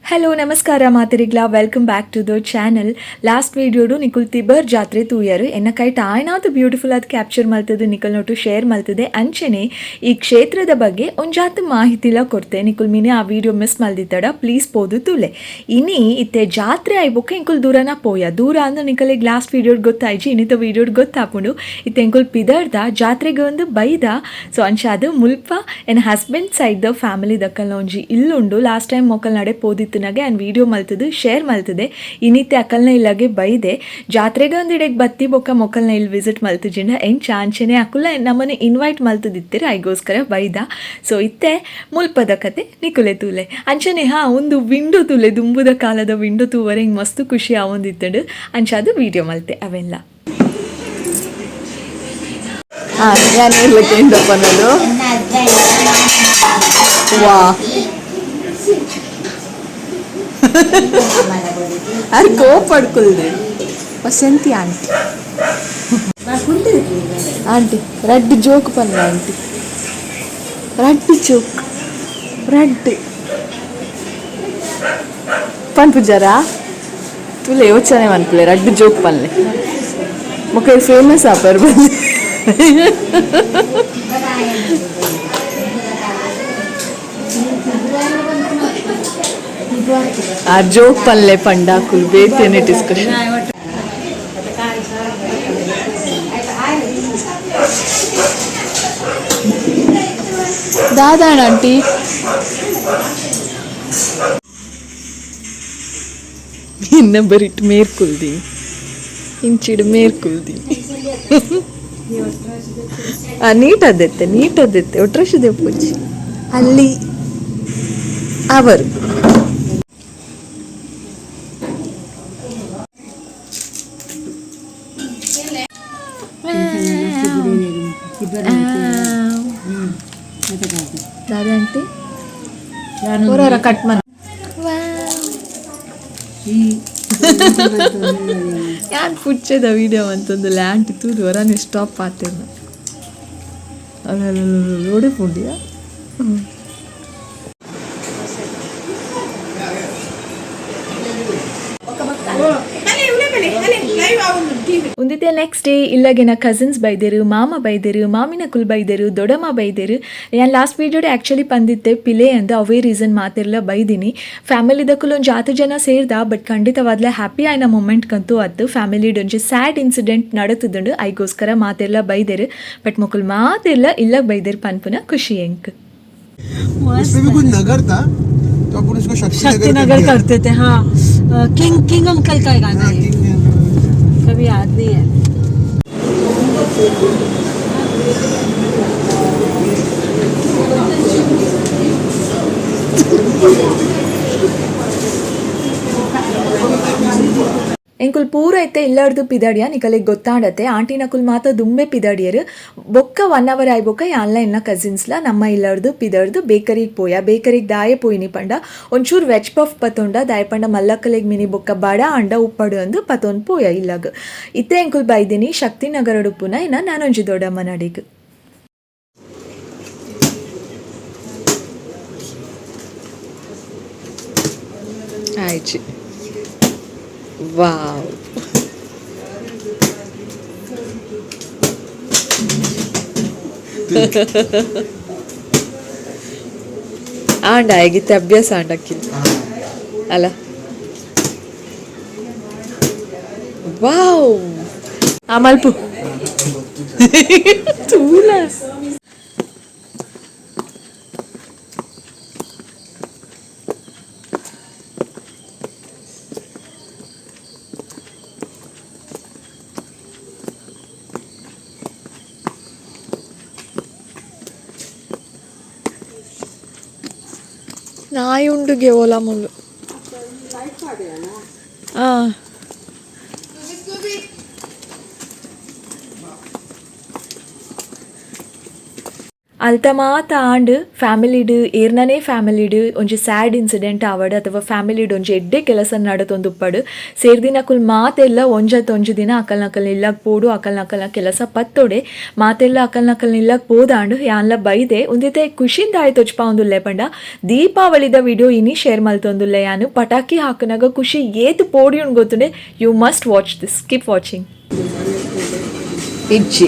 Hello ನಮಸ್ಕಾರ ಮಾತೆರಿಗ್ಲಾ, welcome back to the channel. Last ವಿಡಿಯೋಡು ನಿಕುಲ್ ತಿಬರ್ ಜಾತ್ರೆ ತೂಯರು. ಎನ್ನ ಕೈಟ್ ಆಯ್ನಾತ್ ಬ್ಯೂಟಿಫುಲ್ ಆದ್ ಕ್ಯಾಪ್ಚರ್ ಮಲ್ತದು ನಿಕಲ್ ನೊಟ್ಟು ಶೇರ್ ಮಲ್ತದೆ. ಅಂಚನೆ ಈ ಕ್ಷೇತ್ರದ ಬಗ್ಗೆ ಒಂಜಾತ್ ಮಾಹಿತಿಲ ಕೊರ್ತೆ. ನಿಕುಲ್ ಮಿನಿ ಆ ವಿಡಿಯೋ ಮಿಸ್ ಮಲ್ದಿತ್ತಡ ಪ್ಲೀಸ್ ಪೋದು ತೂಲೆ. ಇನಿ ಇತ್ತೆ ಜಾತ್ರೆ ಆಯ್ಬೊಕ್ಕ ಎಂಕುಲ್ ದೂರನ ಪೋಯ. ದೂರ ಅಂದ್ರೆ ನಿಕಲೆಗ್ ಲಾಸ್ಟ್ ವಿಡಿಯೋಡ್ ಗೊತ್ತಾಯ್ಜಿ, ಇನ್ನಿತ ವಿಡಿಯೋಡ್ ಗೊತ್ತಾಪುಂಡು. ಇತ್ತೆ ಎಂಕುಲ್ ಪಿದರ್ದ ಜಾತ್ರೆಗೆ ಒಂದು ಬೈದ. ಸೊ ಅಂಚಾದ್ ಮುಲ್ಪ ಎನ್ನ ಹಸ್ಬೆಂಡ್ ಸೈಡ್ the family ದಕ್ಕಲ್ನ ಒಂಜಿ ಇಲ್ಲುಂಡು. ಲಾಸ್ಟ್ ಟೈಮ್ ಮೊಕಲ್ ನಡೆ ಪೋದಿತ್ತನಾಗೆ ಆ್ಯಂಡ್ ವಿಡಿಯೋ ಮಲ್ತದು ಶೇರ್ ಮಲ್ತದೆ. ಇನಿತ್ತೆ ಅಕಲ್ನ ಇಲ್ಲಗೆ ಬೈದೆ. ಜಾತ್ರೆಗೆ ಒಂದು ಇಡೆಗ್ ಬತ್ತಿ ಬೊಕ್ಕ ಮೊಕಲ್ನ ಇಲ್ಲಿ ವಿಸಿಟ್ ಮಲ್ತುಜಿಂಡ ಎಂಚ? ಅಂಚೆನೆ ಅಕುಲ ನಮ್ಮನೆ ಇನ್ವೈಟ್ ಮಲ್ತದಿತ್ತೆರ್, ಐಗೋಸ್ಕರ ಬೈದ. ಸೊ ಇತ್ತೆ ಮುಲ್ಪದ ಕತೆ ನಿಕುಲೆ ತೂಲೆ. ಅಂಚನೆ ಹಾ ಒಂದು ವಿಂಡೋ ತೂಲೆ. ದುಂಬುದ ಕಾಲದ ವಿಂಡೋ ತೂವರೆ ಹಿಂಗೆ ಮಸ್ತ್ ಖುಷಿ ಆವೊಂದಿತ್ತಂಡು. ಅಂಚಾದು ವಿಡಿಯೋ ಮಲ್ತೆ ಅವೆಲ್ಲ. ಹಾ, ഞാൻ ಉಂಡಪ್ಪನದು. ವಾ, ಅರ್ ಕೋಪಡ್ಕುಲ್ದೆ. ವಸಂತಿ ಆಂಟಿ, ಆಂಟಿ ರಡ್ಡ್ ಜೋಕ್ ಪನ್ಲ. ಆಂಟಿ, ರಡ್ಡ್ ಜೋಕ್, ರಡ್ಡ್ ಪನ್ಪುಜಾರಾ? ತುಲೆ, ಯೋಚನೆ ಮನ್ಪುಲೆ. ರಡ್ಡ್ ಜೋಕ್ ಪನ್ಲೆ, ಮೊಕ ಫೇಮಸ್ ಆಪರ್ ಬಂದು. ಆ ಜೋಕ್ ಪನ್ಲೆ ಪಂಡಾಕುಲ್ ಬೇತೇನೆ ಡಿಸ್ಕಷನ್. ದಾದಾಣ ಆಂಟಿ? ಇನ್ನ ಬರಿಟ್ ಮೇರ್ಕುಲ್ದಿ, ಇಂಚಿಡ್ ಮೇರ್ಕುಲ್ದಿ. ಆ ನೀಟ್ ಅದೆತ್ತೆ, ನೀಟ್ ಅದೆತ್ತೆ. ಒಟ್ರಶದೆ ಪೂಜಿ ಅಲ್ಲಿ ಅವರು. ದಾದ ಆಂಟಿ? ಹೊರ ಕಟ್ ಮನ್. ಯಾನ್ ಪುಚ್ಚೆದ ವಿಡಿಯೋ ಅಂತಂದು ಆಂಟಿ ತೂದು ಹೊರನೆ ಸ್ಟಾಪ್ ಆತೇನ. ಅಲ್ಲ, ಪುಂಡಿಯಾ? ಉಂದಿತ್ತೆ ನೆಕ್ಸ್ಟ್ ಡೇ ಇಲ್ಲಗೆನ ಕಸಿನ್ಸ್ ಬೈದೆರು, ಮಾಮ ಬೈದೆರು, ಮಾಮಿನ ಕುಲ್ ಬೈದೆರು, ದೊಡಮ್ಮ ಬೈದೆರು. ನಾನು ಲಾಸ್ಟ್ ವೀಡಿಯೋಡೆ ಆ್ಯಕ್ಚುಲಿ ಪಂದಿತ್ತೆ ಪಿಲೆ ಅಂದ್. ಅವೇ ರೀಸನ್ ಮಾತೆರ್ಲ ಬೈದಿನಿ. ಫ್ಯಾಮಿಲಿದಕುಲು ಒಂಜಿ ಆತು ಜನ ಸೇರ್ದ, ಬಟ್ ಖಂಡಿತವಾದ್ಲ ಹ್ಯಾಪಿ ಆಯ್ನ ಮೊಮೆಂಟ್ ಕಂತೂ ಅತ್ತು. ಫ್ಯಾಮಿಲಿಡ್ ಒಂಜಿ ಸ್ಯಾಡ್ ಇನ್ಸಿಡೆಂಟ್ ನಡತುದುಂಡು, ಐಗೋಸ್ಕರ ಮಾತೆರ್ಲ ಬೈದೆರು. ಬಟ್ ಮೊಕುಲು ಮಾತೆರ್ಲ ಇಲ್ಲಗ್ ಬೈದೆರು ಪನ್ಪುನ ಖುಷಿ ಎಂಕ್. उसमें भी कुछ नगर था, तो अपन उसको शक्ति शक्ति नगर नगर कर दिया। करते थे। हाँ, किंग किंग अंकल का गाना हाँ, है। King uncle. कभी याद नहीं है। ಎಂಕುಲ್ ಪೂರ ಇತ್ತೆ ಇಲ್ಲರ್ದು ಪಿದಡಿಯ, ನಿಕಲೆಗ್ ಗೊತ್ತಾಡತ್ತೆ. ಆಂಟಿನಕುಲ್ ಮಾತ ದುಂಬೆ ಪಿದಡಿಯರು. ಬೊಕ್ಕ ಒನ್ ಅವರ್ ಆಯ್ ಬೊಕ್ಕ ಯಾನ್ಲ ಎನ್ನ ಕಸಿನ್ಸ್ಲ ನಮ್ಮ ಇಲ್ಲರ್ದು ಪಿದರ್ದು ಬೇಕರಿಗೆ ಪೋಯ. ಬೇಕರಿಗೆ ದಾಯೆ ಪೋಯಿನಿ ಪಂಡ ಒಂಚೂರು ವೆಜ್ ಪಫ್ ಪತೊಂಡ. ದಾಯ ಪಂಡ ಮಲ್ಲಕ್ಕಲೆಗ್ ಮಿನಿ ಬೊಕ್ಕ ಬಡ ಅಂಡ ಉಪ್ಪಡು ಅಂದು ಪತೊಂದು ಪೋಯ ಇಲ್ಲಗ್. ಇತ್ತೆ ಎಂಕುಲ್ ಬೈದಿನಿ ಶಕ್ತಿ ನಗರಡುಪ್ಪುನ ಇನ್ನ ನಾನೊಂಜಿ ದೊಡ್ಡಮ್ಮ ನಡಿಗ್. ಆಯ್ತು, ವಾವ್. ಆಂಡ ಆಗಿತ್ತೆ ಅಭ್ಯಾಸ ಆಂಡಕ್ಕಿಲ್ಲ ಅಲ್ಲ. ವಾವ್, ಆ ಮಲ್ಪು ತೂಲ. ನಾಯಿ ಉಂಡುಗೆ ಓಲಾ ಮುಳ್ಳು. ಆ ಅಲ್ತ ಮಾತ ಆಂಡ್ ಫ್ಯಾಮಿಲಿಡ್ ಏರ್ನನೇ ಫ್ಯಾಮಿಲಿಡ್ ಒಂಜಿ ಸ್ಯಾಡ್ ಇನ್ಸಿಡೆಂಟ್ ಆವಡ್ ಅಥವಾ ಫ್ಯಾಮಿಲಿಡ್ ಒಂಜಿ ಎಡ್ಡೆ ಕೆಲಸ ನಡತೊಂದುಪ್ಪಡು ಸೇರ್ದಿನಕುಲು ಮಾತೆಲ್ಲ ಒಂಜತ್ ಒಂಜಿ ದಿನ ಅಕಲ್ನಕಲ್ ಇಲ್ಲಗ್ ಪೋಡು, ಅಕಲ್ನಕಲ್ನ ಕೆಲಸ ಪತ್ತೊಡೆ ಮಾತೆಲ್ಲ ಅಕಲ್ನಕಲ್ ಇಲ್ಲಗ್ ಪೋದಾಂಡ್. ಯಾನ್ಲ ಬೈದೆ ಉಂದಿತೆ ಖುಷಿಂದ ಆಯ್ತು ಪಂಡ ದೀಪಾವಳಿದ ವಿಡಿಯೋ ಇನಿ ಶೇರ್ ಮಲ್ತೊಂದುಲ್ಲೆ. ಯಾನು ಪಟಾಕಿ ಹಾಕುನಾಗ ಖುಷಿ ಏತ್ ಪೋಡಿಯುಂಡು ಗೊತ್ತುಂಡೆ. You must watch this, keep watching. ಇಜ್ಜಿ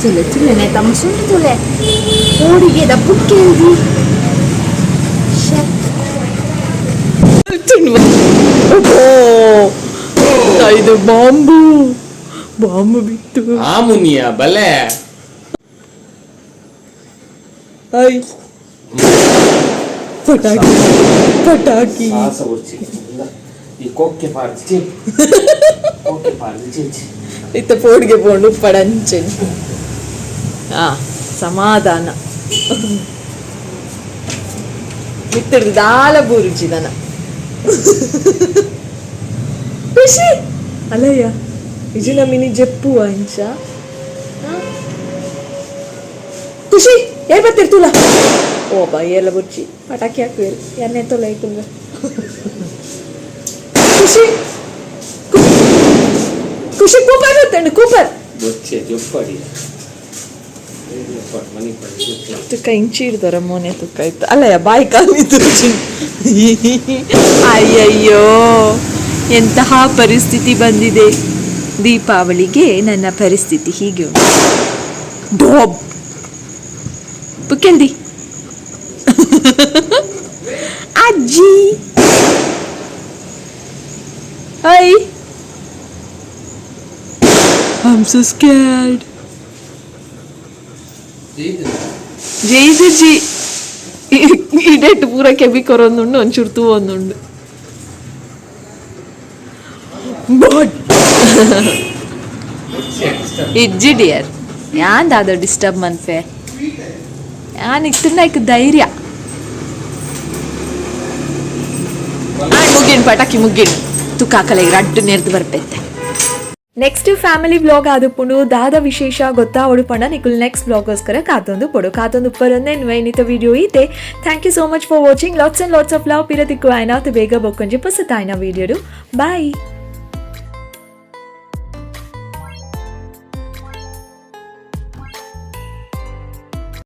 ತುಲೆ ತುಲೆ ತಮ್ಮ ಸುಂಡು ತುಲೆ ಓಡಿಗೆದ ಪುಕ್ಕೇದಿ. ಇದು ಬಾಂಬು ಬಾಂಬು ಬಿತ್ತು. ಆ ಮುನಿಯ ಬಲೆ. I ಪಟಾಕಿ ಪಟಾಕಿ. ಈ ಕೊಕ್ಕೆ ಪಾರ್ಜಿ ಕೊಕ್ಕೆ ಪಾರ್ಜಿ. ಇತ್ತ ಪೋಡಿಗೆ ಪೋಂಡು ಪಡಂಚೆನ್ ಆ ಸಮಾಧಾನ ಮಿತ್ತಡ್ದು ದಾಲ ಬೂರುಜಿ ದನ ಖುಷಿ ಅಲ್ಲಯ್ಯ ಇಜಿನ ಮಿನಿ ಜಪ್ಪು ಅಂಚ ಖುಷಿ ಏರ್ ಬತ್ತಿರ್ತುಲ ಓ ಬಾ ಏರ್ಲ ಬುರ್ಚಿ ಪಟಾಕಿ ಹಾಕುವೇರು ಎನ್ನೆ ತೊಲೆ ಐಕುಲ್ವೆ. ಖುಷಿ ಖುಷಿ ಕೂಪರ್ ಬತ್ತಂಡು ಕೂಪರ್. ಬೊಚ್ಚೆ ಜೊಪ್ಪಡಿ ಮನಿ ಪಡಿ. ತುಕ್ಕ ಇಂಚಿ ಹಿಡ್ದರ ಮೋನೆ ತುಕ್ಕ ಇತ್ತು ಅಲ್ಲಯ್ಯ ಬಾಯಿ ಕಾಲಿತ್ತು. ಅಯ್ಯಯ್ಯೋ, ಎಂತಹ ಪರಿಸ್ಥಿತಿ ಬಂದಿದೆ ದೀಪಾವಳಿಗೆ. ನನ್ನ ಪರಿಸ್ಥಿತಿ ಹೀಗೆ ಉಂಟು. ಡಾಬ್ ಪುಕ್ಕೆಲ್ದಿ ಅಜ್ಜಿ. Hi, I am so scared. ಜೈದುಜಿ ಇಡೆಟ್ ಪೂರ ಕೆಬಿ ಕೊರೊಂದುಂಡು, ಒಂಚೂರು ತೂವೊಂದುಂಡು. ಬಟ್ ಇಜ್ಜಿ ಡಿಯರ್, ಯಾನ್ ದಾದ ಡಿಸ್ಟರ್ಬ್ ಮನ್ಪೆ. ಯಾನ್ ಇತ್ತುಂಡ ಧೈರ್ಯ. ಮುಗಿಣ್ ಪಟಾಕಿ ಮುಗಿಣ್ ತುಕ್ಕಾಕಲ ರಡ್ಡು ನೆರ್ದು ಬರ್ಪೆತ್ತೆ. ನೆಕ್ಸ್ಟ್ ಫ್ಯಾಮಿಲಿ ವ್ಲಾಗ್ ಆದುಪ್ಪುಂಡು. ದಾದ ವಿಶೇಷ ಗೊತ್ತಾ ಪಂಡ ನಿಕುಲ್ ನೆಕ್ಸ್ಟ್ ವ್ಲಾಗೋಸ್ಕರ ಕಾತೊಂದು ಪೊಡು ಕಾತೊಂದು ಉಪ್ಪರೊಂದೆ ಇನ್ನಿತ ವಿಡಿಯೋ ಈತೆ. Thank you so much for watching. Lots and lots of love. ಪಿರತಿಕ್ಕು ಆಯ್ನಾತು ಬೇಗ ಬೊಕ್ಕೊಂಜಿ ಪೊಸತಾಯ್ನ ವಿಡಿಯೋಡು. ಬಾಯ್.